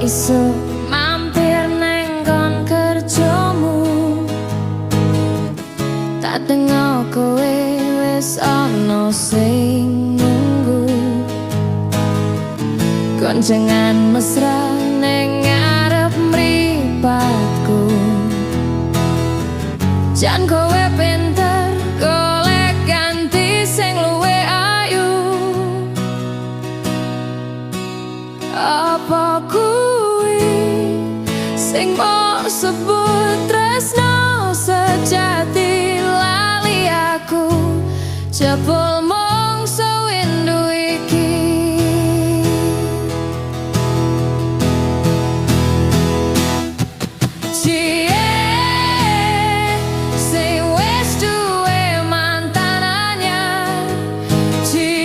Isuk mampir neng kon kerjamu, tak tengok kowe wis ana sing nunggu. Goncengan mesra neng ngarep mripatku. Jan kowe